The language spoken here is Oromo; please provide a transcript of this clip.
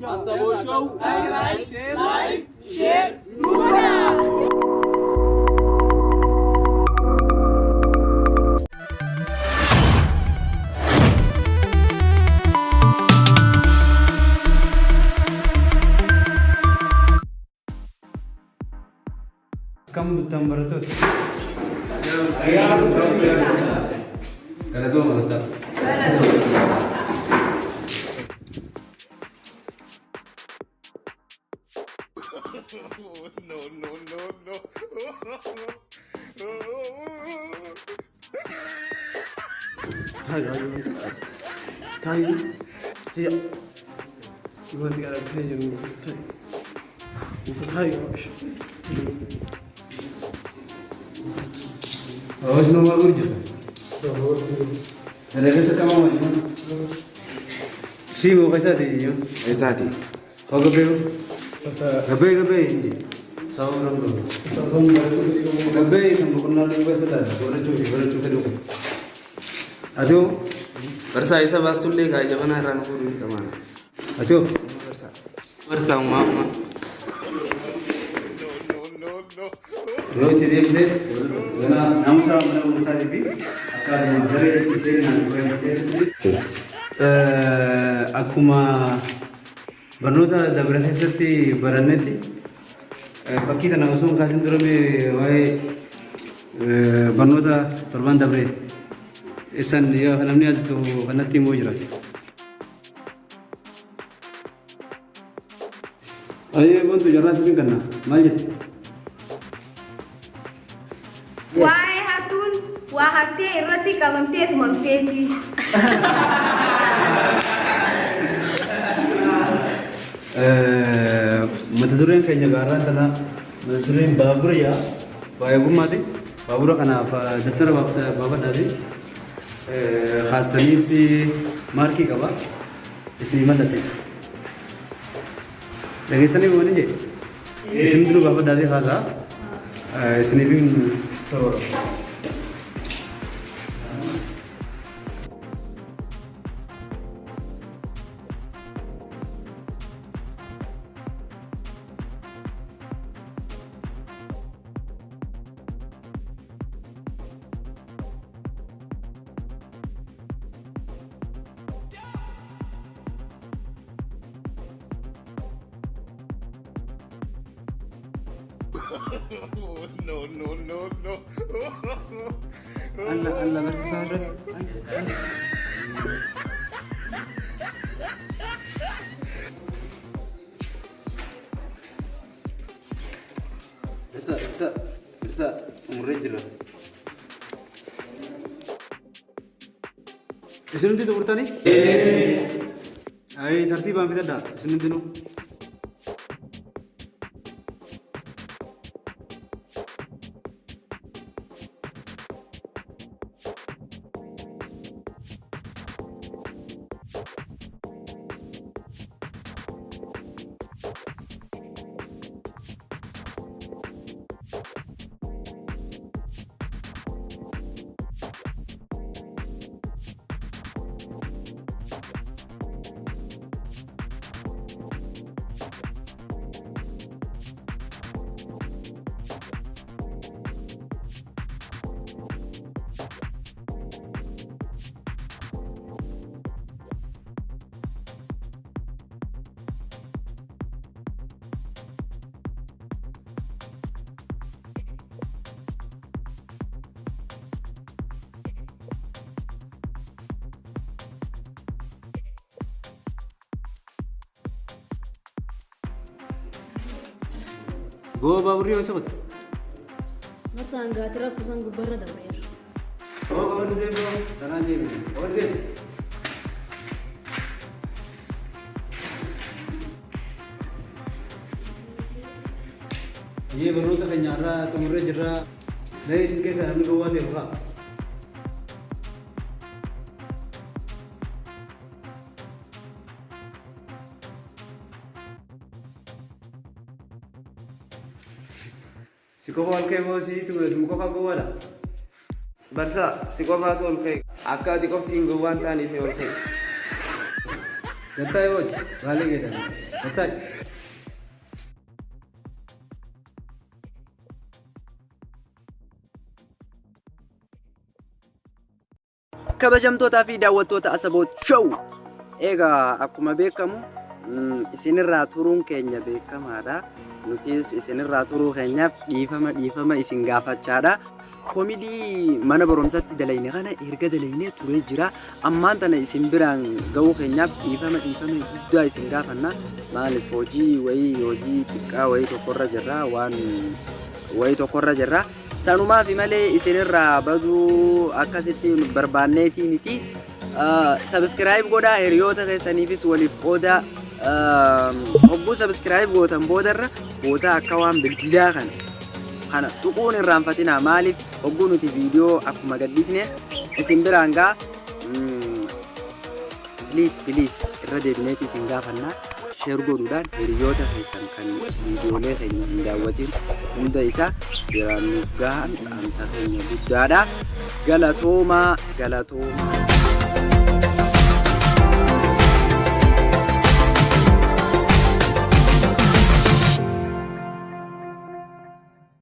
Asaboo Show. Like, share, nu godhaa! Akkam bultan barattoota? Galatooma barataa. Taayi taayi wanti argaa jiru taayi taayi. Hawaasni nama gurgurta. Dargaggeessa akkam wajjin? Si moo keessaati iyyuu? Eessaati? Koo gabbee gabbee gabbee hin jedhu. Sababa rakkoo. Gabbee kan boqonnaa lubbuu keessa laata barachuu fi barachuu fedhu. Ati hoo? Barsaa isa baastullee kaa jabanaa irraa nu fuudhu hin qabaana. Ati hoo? Barsaa uumaa uumaa. Yoo itti deebite gana naamusa mana barumsaatii fi akkaatuma daree itti seenaan barreessu keessatti akkuma barnoota dabre keessatti barannetti fakkii kana osoo hin kaasin dura mee waa'ee barnoota torban dabre isan yoo namni yaadatu kanatti immoo jiraate. Ayyee wantu jarraa siif hin kenna maal jette? Waa'ee hattuun waa hattee irratti qabamtee tumamteeti. Mata dureen keenya gaarraan tana mata dureen baabura jaa waa'ee ogummaati. Baabura kanaaf daftara baafadhaati. Kaastaniitti maarkii qaba. Isinii mallatteessa. Dhageessanii waan jedhe? Isin hundinuu gaafadhaatii haasaa. Isiniif hin soroora. No, no, no, no. Alla alla barsiisaa irratti. Isa isa isa xumurree jirra. Isin hundi xumurtanii? Ayi tartiibaan fitadhaa isin hundinuu. Goo baaburri yoo isa qote. Marsaan gaatira kuusan gubbarra dabreera. Goo qabadhu seenu kanaan deemee. Qabadhu seenu. Biyyee barnoota keenya irraa xumurree jirra. Mee isin keessaa namni gowwaa ta'e qofa. Si qofa ol ka'e moo siitu si qofa gowwaadha? Barsaa si qofaatu ol ka'e. Akka ati qofti hin gowwaan taaniif ol ka'e. Gattaa'i booti. Baalee geeddan. Gattaa'i. Kabajamtootaa fi daawwattoota Asaboot Show! Egaa akkuma beekamu isinirraa turuun keenya beekamaadha. Nutis isinirraa turuu keenyaaf dhiifama dhiifama isin gaafachaadha. Komidii mana barumsatti dalayne kana erga dalaynee turee jira. Ammaan tana isin biraan ga'uu keenyaaf dhiifama dhiifama guddaa isin gaafanna. Maaliif hojii wayii hojii xiqqaa wayii tokkorra jirra waan wayii tokkorra jirra. Sanumaafi malee isinirraa baduu akkasitti barbaanneetii miti. Subscribe godhaa hiriyoota keessaniifis waliif qoodaa. Hogguu subscribe gootan boodarra booda akka waan bilbilaa kana kana tuquun irraanfatinaa maaliif hogguu nuti viidiyoo akkuma gadhiisne isin biraan gaa Please please irra deebineeti isin gaafanna share godhuudhaan hiriyoota keessan kan viidiyoolee keenya hin daawwatin hunda isaa biraan nuuf gahan dhaamsa keenya guddaadha. Galatoomaa galatoomaa.